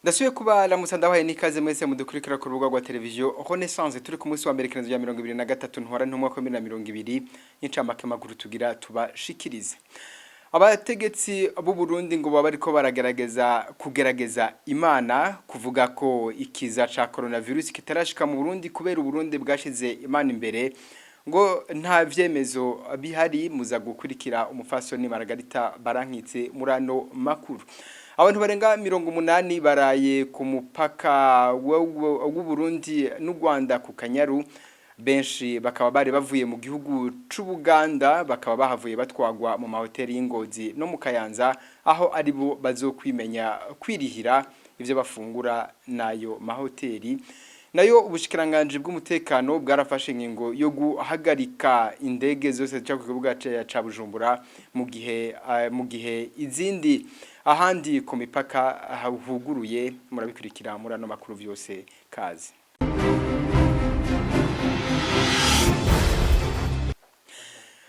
Ndasubiye kubaramutsa, ndabahaye n'ikaze mwese mudukurikira ku rubuga rwa televiziyo Renaissance. Turi ku munsi wa mbere, igenekerezo rya 23 Ntwarante umwaka wa 2020. N'incamake makuru tugira tubashikirize: abategetsi b'u Burundi ngo baba bariko baragerageza kugerageza Imana, kuvuga ko ikiza ca coronavirus kitarashika mu Burundi kubera Uburundi bwashize Imana imbere, ngo nta vyemezo bihari. Muza gukurikira umufasoni Margarita Barankitse muri ano makuru. Abantu barenga 80 baraye ku mupaka w'u Burundi n'u Rwanda ku Kanyaru, benshi bakaba bari bavuye mu gihugu c'Ubuganda, bakaba bahavuye batwagwa mu mahoteli y'Ingozi no mu Kayanza, aho ari bo bazokwimenya kwirihira ivyo bafungura n'ayo mahoteli. Nayo ubushikiranganji bw'umutekano bwarafashe ingingo yo guhagarika indege zose zica ku kibuga ca Bujumbura, mu gihe izindi ahandi ku mipaka huguruye. Murabikurikira muri ano makuru vyose. Kazi.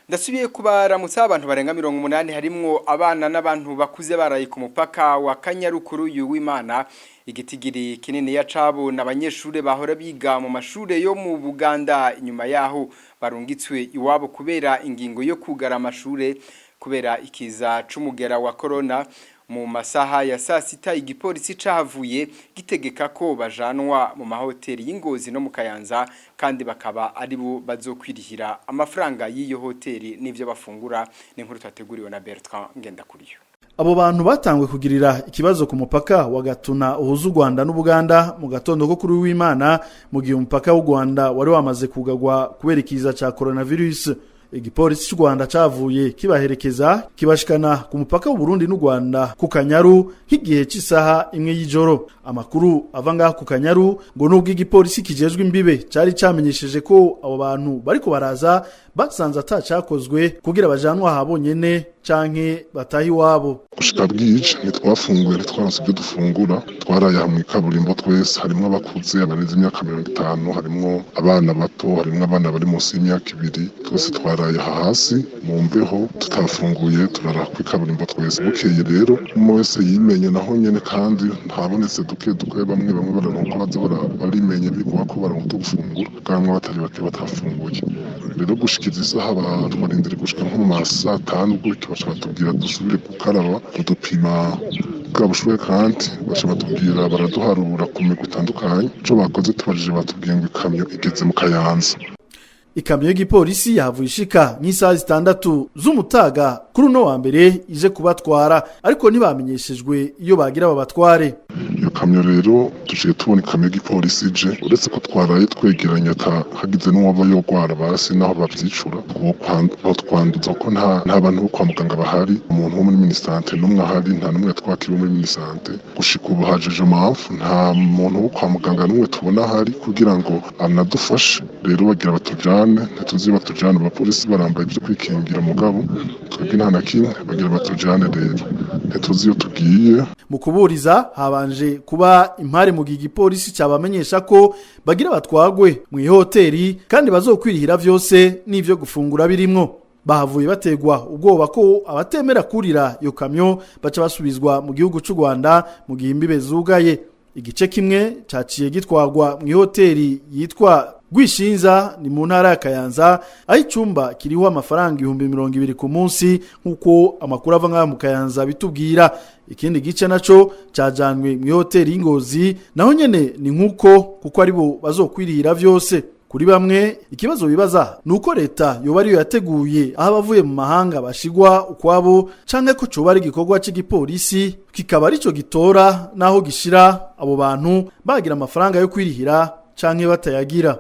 Ndasubiye kubaramutsa. Abantu barenga 80, harimwo abana n'abantu bakuze, baraye ku mupaka wa Kanyarukuru w'Imana. Igitigiri kinini ya cabo n'abanyeshure bahora biga mu mashure yo mu Buganda, inyuma yaho barungitswe iwabo kubera ingingo yo kugara amashure kubera ikiza c'umugera wa corona. Mu masaha ya saa sita igipolisi cahavuye gitegeka ko bajanwa mu mahoteli y'Ingozi no mu Kayanza, kandi bakaba ari bo bazokwirihira amafaranga y'iyo hoteli n'ivyo bafungura. N'inkuru twateguriwe na Bertrand Ngendakuriyo. Abo bantu batangwe kugirira ikibazo ku mupaka wa Gatuna uhuza u Rwanda n'Ubuganda mu gatondo ko kuri w'Imana, mu gihe umupaka w'u Rwanda wari wamaze kugagwa kubera ikiza ca coronavirus. Igipolisi cy'u Rwanda cavuye kibaherekeza, kibashikana ku mupaka w'u Burundi n'u Rwanda ku Kanyaru nk'igihe cy'isaha 1 y'ijoro. Amakuru ava ngaho ku Kanyaru ngo nubwo igipolisi kijejwe imbibe cari camenyesheje ko abo bantu bariko baraza, basanze atacakozwe kugira bajanwe aha bonyene canke batahe iwabo. Gushika bwije ntitwafunguye, ntitwaronse ibyo dufungura. Twaraye aha mw'ikaburimbo twese, harimwo abakuze barenze imyaka 50, harimwo abana bato, harimwo abana bari munsi y'imyaka 2. Twese twaraye aha hasi mu mbeho, tutafunguye, turara kw'ikaburimbo twese. Bukeye rero umwe wese yimenye naho nyene, kandi ntabonetse duke duke, bamwe bamwe bararonka, baza barimenye biguha ko baronka utwo gufungura, bamwe batari bake batafunguye. Rero gushikiza isaha twarindiriye gushika nko mu ma saa tanu gutyo, baca batubwira dusubire gukaraba, kudupima bwa bushuhe, kandi baca batubwira baraduharura ku migwi itandukanye. Ico bakoze tubajije, batubwiye ngo ikamyo igeze mu Kayanza. Ikamyo y'igipolisi yahavuye ishika nk'isaha 6 z'umutaga kuri uno wa mbere ije kubatwara, ariko ntibamenyeshejwe iyo bagira babatware. Iyo kamyo rero tuciye tubona ikamyo y'igipolisi ije, uretse ko twaraye twegeranya, hagize n'uwaba yogwara basi naho bavyicura botwanduza, ko nta bantu bo kwa muganga bahari. Umuntu wo muri minisante n'umwe ahari, nta n'umwe twakiriwe muri minisante. Gushika ubu hajeje mpamvu nta muntu wo kwa muganga n'umwe tubona ahari kugira ngo anadufashe. Rero bagira batujane, ntituzi batujane. Abapolisi barambaye ivyo kwikingira, mugabo twebwe nta na kimwe. Bagira batujane rero, ntituzi iyo tugiye. Mu kuburiza habanje kuba impare, mu gihe igipolisi cyabamenyesha ko bagira batwagwe mu ihoteli kandi bazokwirihira vyose n'ivyo gufungura birimwo. Bahavuye bategwa ubwoba ko abatemera kurira iyo kamyo baca basubizwa mu gihugu c'u Rwanda mu gihe imbibe zugaye. Igice kimwe caciye gitwagwa mu ihoteli yitwa Rwishinza, ni mu ntara ya Kayanza, aho icumba kiriho amafaranga 20,000 ku munsi, nk'uko amakuru ava ngaho mu Kayanza bitubwira. Ikindi gice naco cajanwe mu ihoteli y'Ingozi, naho nyene ni nk'uko, kuko aribo bazokwirira vyose. Kuri bamwe ikibazo bibaza ni uko leta yoba ariyo yateguye aho abavuye mu mahanga bashigwa ukwabo, canke ko coba ari igikorwa c'igipolisi kikaba arico gitora naho gishira abo bantu, bagira amafaranga yo kwirihira canke batayagira.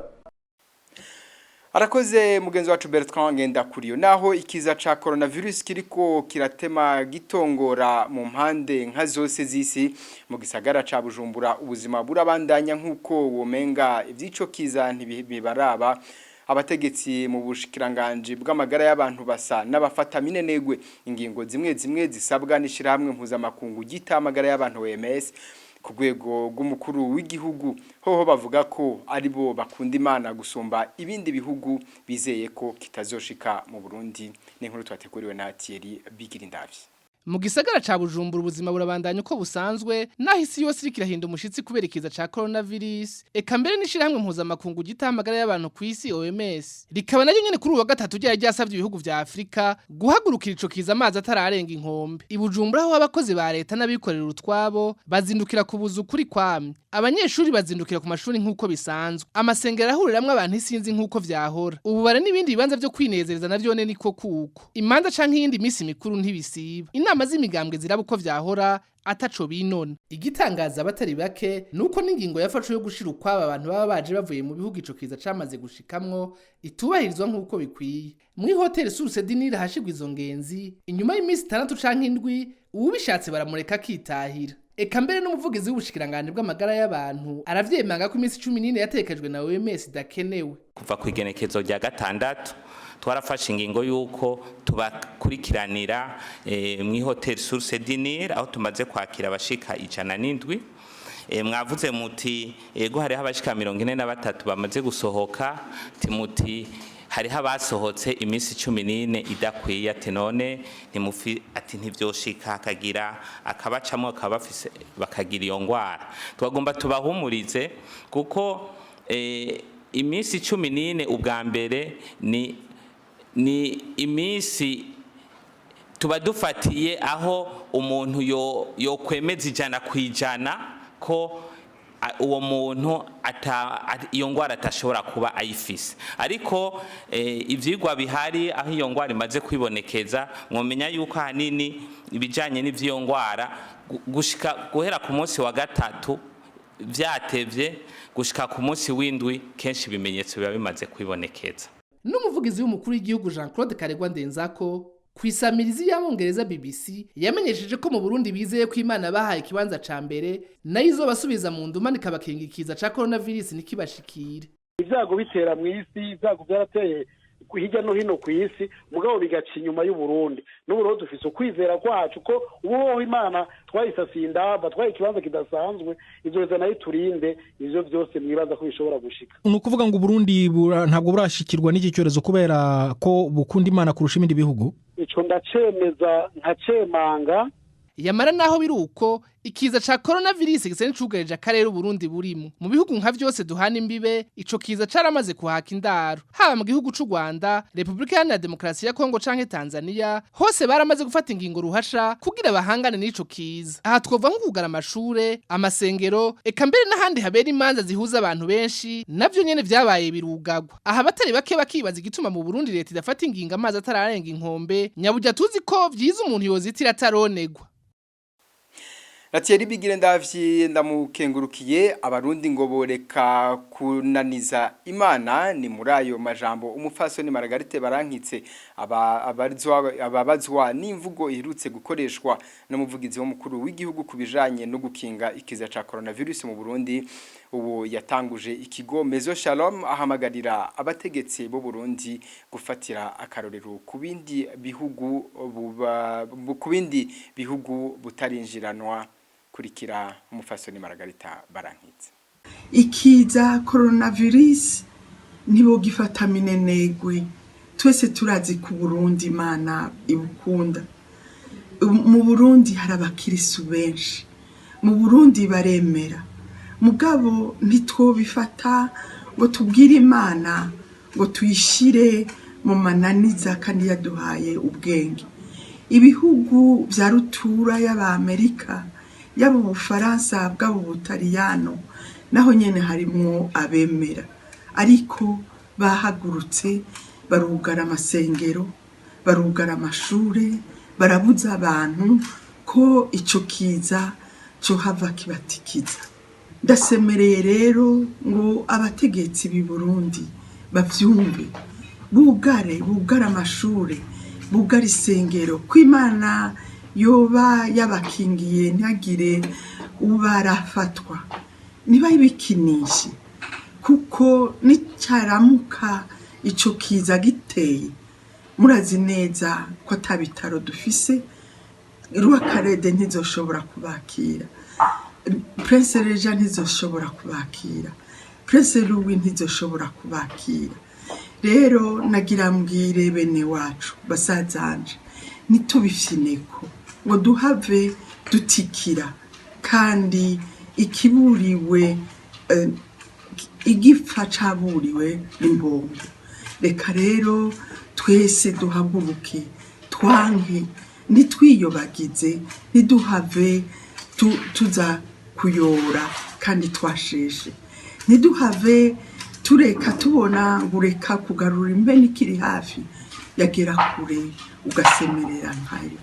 Arakoze mugenzi wacu Bertrand Ngendakuriyo. Naho ikiza ca coronavirus kiriko kiratema gitongora mu mpande nka zose z'isi, mu gisagara ca Bujumbura ubuzima burabandanya nkuko womenga ivyico kiza ntibibaraba. Abategetsi mu bushikiranganje bw'amagara y'abantu basa n'abafata minenegwe ingingo zimwe zimwe zisabwa n'ishirahamwe mpuzamakungu gita amagara y'abantu OMS. Ku rwego rw'umukuru w'igihugu hoho bavuga ko aribo bakunda Imana gusumba ibindi bihugu, bizeye ko kitazoshika mu Burundi. N'inkuru twateguriwe na Thierry Bigirindavyi. Mu gisagara ca Bujumbura ubuzima burabandanya uko busanzwe, naho isi yose iriko irahinda umushitsi kubera ikiza ca coronavirus. Eka mbere n'ishirahamwe mpuzamakungu ryitaho amagara y'abantu kw'isi, OMS, rikaba naryo nyene kuri uyu wa gatatu ryari ryasavye ibihugu vya Afrika guhagurukira ico kiza amazi atararenga inkombe. I Bujumbura, aho abakozi ba leta n'abikorera utwabo bazindukira ku buzu kuri kwamye, abanyeshuri bazindukira ku mashuri nk'uko bisanzwe, amasengero ahuriramwo abantu isinzi nk'uko vyahora, ububare n'ibindi bibanza vyo kwinezereza navyone niko kuko imanza canke iyindi misi mikuru ntibisiba, inama z'imigambwe ziraba uko vyahora ataco binona. Igitangaza abatari bake nuko n'ingingo yafashwe yo gushira ukwaba abantu baba baje bavuye mu bihugu ico kiza camaze gushikamwo itubahirizwa nk'uko bikwiye. Muri hoteli Source du Nil hashirwa izo ngenzi, inyuma y'iminsi 6 canke 7, uwubishatse baramureka akitahira. Eka mbere n'umuvugizi w'ubushikiranganji bw'amagara y'abantu aravyemanga ko iminsi 14 yatekejwe na OMS idakenewe. Kuva ku igenekezo rya 6 twarafashe ingingo y'uko tubakurikiranira mw'ihoteli Source du Nil, aho tumaze kwakira abashika 107. Mwavuze muti ego, hariho abashika 43 bamaze gusohoka, timuti hariho abasohotse iminsi 14 idakwiye, ati none ntimufi, ati ntivyoshika akagira akabacamo akabafise bakagira iyo ngwara. Twagomba tubahumurize kuko iminsi 14 ubwa mbere ni iminsi tuba dufatiye aho umuntu yo kwemeza 100% ko uwo muntu iyo ngwara atashobora kuba ayifise. Ariko ivyigwa bihari aho iyo ngwara imaze kwibonekeza, mwomenya yuko ahanini ibijanye n'ivy'iyo ngwara gushika guhera ku munsi wa gatatu, vyatevye gushika ku munsi w'indwi, kenshi ibimenyetso biba bimaze kwibonekeza. N'umuvugizi w'umukuru w'igihugu Jean Claude Karegwa Ndenzako kwisamirizi y'abongereza BBC yamenyesheje ko mu Burundi bizeye ko Imana bahaye ikibanza ca mbere nayo izobasubiza mu nduma ikabakinga ikiza ca coronavirus nikibashikire. Ibyago bitera mu isi, ibyago byarateye hirya no hino ku isi, mugabo bigaca inyuma y'Uburundi. N'uburundi dufise ukwizera kwacu ko ubuhoho Imana twayisasiye indava, twaye ikibanza kidasanzwe, izoheza nayo iturinde ivyo vyose mwibaza ko bishobora gushika. Ni ukuvuga ngo Uburundi ntabwo burashikirwa n'iki cyorezo kubera ko bukunda Imana kurusha ibindi bihugu? Ico ndacemeza nkacemanga. Yamara naho biri uko, ikiza ca coronavirus gisa n'icugarije akarere Uburundi burimo. Mu bihugu nka vyose duhana imbibe, ico kiza caramaze kuhaka indaro. Haba mu gihugu c'u Rwanda, Republika Iharanira Demokarasi ya Kongo canke Tanzania, hose baramaze gufata ingingo ruhasha kugira bahangane n'ico kiza. Aha twova nko kugara amashure, amasengero, eka mbere n'ahandi habera imanza zihuza abantu benshi, navyo nyene vyabaye birugagwa. Aha batari bake bakibaza igituma mu Burundi leta idafata ingingo amazi atararenga inkombe, nyaburya tuzi ko vyiza umuntu yozitira ataronegwa. Ratieri Bigire ndavyi ndamukengurukiye. Abarundi ngo boreka kunaniza Imana, ni muri ayo majambo umupfasoni Margarite Barankitse aba abarizwa ababazwa n'imvugo iherutse gukoreshwa n'umuvugizi w'umukuru w'igihugu kubijanye no gukinga ikiza ca coronavirus mu Burundi. Ubu yatanguje ikigo Maison Shalom, ahamagarira abategetsi b'u Burundi gufatira akarorero ku bindi bihugu butarinjiranwa. Kurikira umupfasoni Margarita Barankitse. Ikiza coronavirus ntibogifata minenegwe. Twese turazi ku Burundi Imana ibukunda. Mu Burundi hari abakirisu benshi, mu Burundi baremera, mugabo ntitwobifata ngo tubwire Imana ngo tuyishire mu mananiza kandi yaduhaye ubwenge. Ibihugu vya rutura, y'Abamerika, yaba Ubufaransa, bwaba Ubutaliyano, naho nyene harimwo abemera, ariko bahagurutse barugara amasengero, barugara amashure, barabuza abantu ko ico kiza cohava kibatikiza. Ndasemereye rero ngo abategetsi b'i Burundi bavyumve, bugare, bugare amashure, bugare isengero, ko Imana yoba yabakingiye ntihagire uba arafatwa. Ntibabikinishe, kuko nicaramuka ico kiza giteye, murazi neza ko ata bitaro dufise. Rwakarede ntizoshobora kubakira, Prince Régent ntizoshobora kubakira, Prince Louis ntizoshobora kubakira. Rero nagira mbwire bene wacu, basazanje, ntitubifyineko. Ngo duhave dutikira kandi ikiburiwe, igipfa caburiwe n'imbongo. Reka rero twese duhaguruke, twanke, ntitwiyobagize, ntiduhave tuza kuyora kandi twasheshe, ntiduhave tureka tubona ngo ureka kugarura imbeni ikiri hafi, yagera kure ugasemerera nkayo.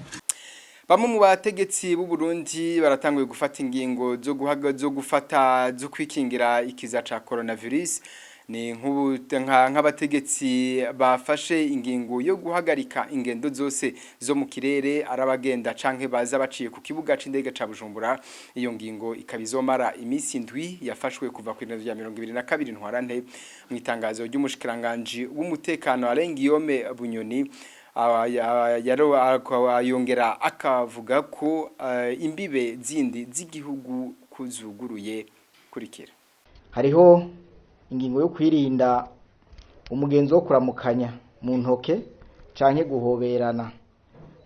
Bamwe mu bategetsi b'u Burundi baratanguye gufata ingingo zo guhaga, zo gufata, zo kwikingira ikiza ca coronavirus. Ni nk'abategetsi bafashe ingingo yo guhagarika ingendo zose zo mu kirere, arabagenda canke baza baciye ku kibuga c'indege ca Bujumbura. Iyo ngingo ikaba izomara iminsi 7, yafashwe kuva ku ya 22 Ntwarante. Mu itangazo ry'umushikiranganje w'umutekano Alain Guillaume Bunyoni, yongera akavuga ko imbibe zindi z'igihugu kuzuguruye. Kurikira. Hariho ingingo yo kwirinda umugenzo wo kuramukanya mu ntoke canke guhoberana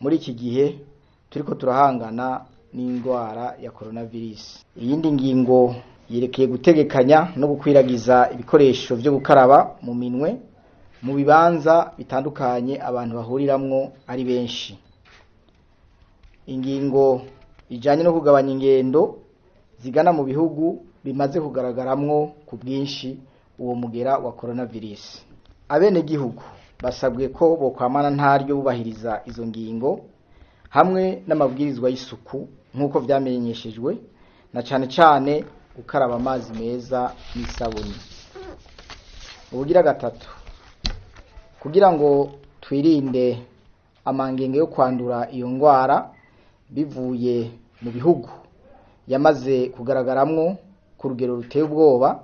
muri iki gihe turiko turahangana n'indwara ya coronavirus. Iyindi ngingo yerekeye gutegekanya no gukwiragiza ibikoresho vyo gukaraba mu minwe mu bibanza bitandukanye abantu bahuriramwo ari benshi. Ingingo ijanye no kugabanya ingendo zigana mu bihugu bimaze kugaragaramwo ku bwinshi uwo mugera wa coronavirus. Abenegihugu basabwe ko bokwamana ntaryo bubahiriza izo ngingo hamwe n'amabwirizwa y'isuku nk'uko vyamenyeshejwe, na cane cane gukaraba amazi meza n'isabuni. Ubugira gatatu, kugira ngo twirinde amangenge yo kwandura iyo ndwara bivuye mu bihugu yamaze kugaragaramwo ku rugero ruteye ubwoba,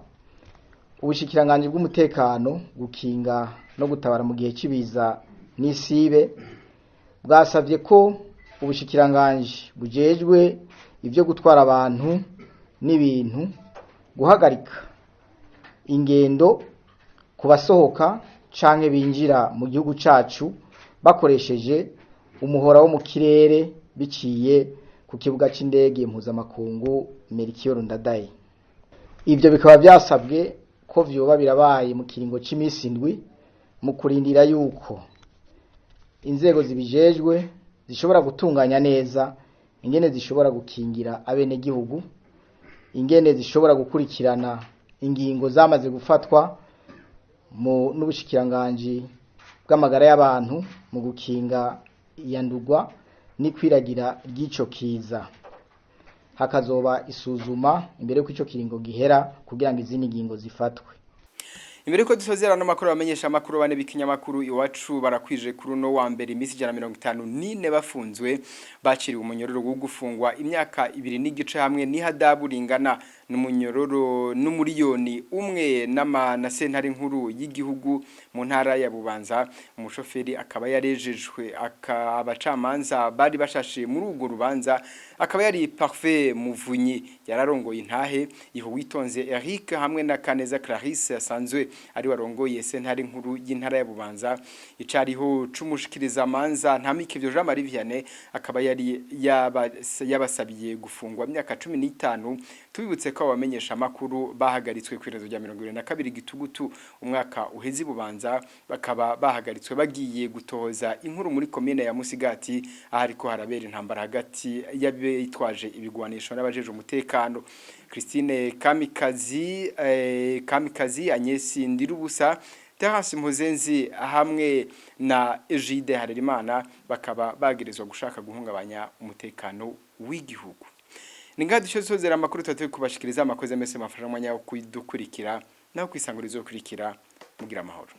ubushikiranganji bw'umutekano, gukinga no gutabara mu gihe cy'ibiza n'isibe bwasavye ko ubushikiranganji bujejwe ivyo gutwara abantu n'ibintu guhagarika ingendo ku basohoka canke binjira mu gihugu cacu bakoresheje umuhora wo mu kirere biciye ku kibuga c'indege mpuzamakungu Melchior Ndadaye. Ivyo bikaba byasabwe ko vyoba birabaye mu kiringo c'imisi 7, mu kurindira yuko inzego zibijejwe zishobora gutunganya neza ingene zishobora gukingira abenegihugu, ingene zishobora gukurikirana ingingo zamaze gufatwa mu n'ubushikiranganji bw'amagara y'abantu mu gukinga iyandurwa n'ikwiragira ry'ico kiza. Hakazoba isuzuma imbere y'uko ico kiringo gihera kugira ngo izindi ngingo zifatwe. Imbere ko dusozera no makuru, bamenyesha makuru bane b'ikinyamakuru Iwacu barakwije kuri uno wa mbere iminsi 154 bafunzwe. Bakiriwe umunyororo wo gufungwa imyaka 2 n'igice hamwe n'ihadabu ringana n'umunyororo n'1 miliyoni n'ama na sentare nkuru y'igihugu mu ntara ya Bubanza. Umushoferi akaba yarejejwe, abacamanza bari bashashe muri urwo rubanza akaba yari Parfait Muvunyi yararongoye intahe, iho witonze Eric hamwe na Kaneza Clarisse asanzwe ari warongoye sentare nkuru y'intara ya Bubanza. Icariho c'umushikiriza manza Ntamikivyo Jean Marie Vianney akaba yari yabasabiye gufungwa imyaka 15. Tubibutse ko abamenyesha makuru bahagaritswe ku irezo rya 22 Gitugutu umwaka uheze Bubanza, bakaba bahagaritswe bagiye gutohoza inkuru muri komine ya Musigati, ahariko harabera intambara hagati y'abitwaje ibigwanisho n'abajeje umutekano. Christine Kamikazi, Kamikazi Agnes Ndirubusa, Terence Mpuzenzi hamwe na Egide Harerimana bakaba bagerezwa gushaka guhungabanya umutekano w'igihugu. Ni ngaha duce sozera amakuru tutari kubashikiriza. Amakoze mese mafasha mwanya wo kudukurikira naho kwisangurizo kurikira. Mugira amahoro.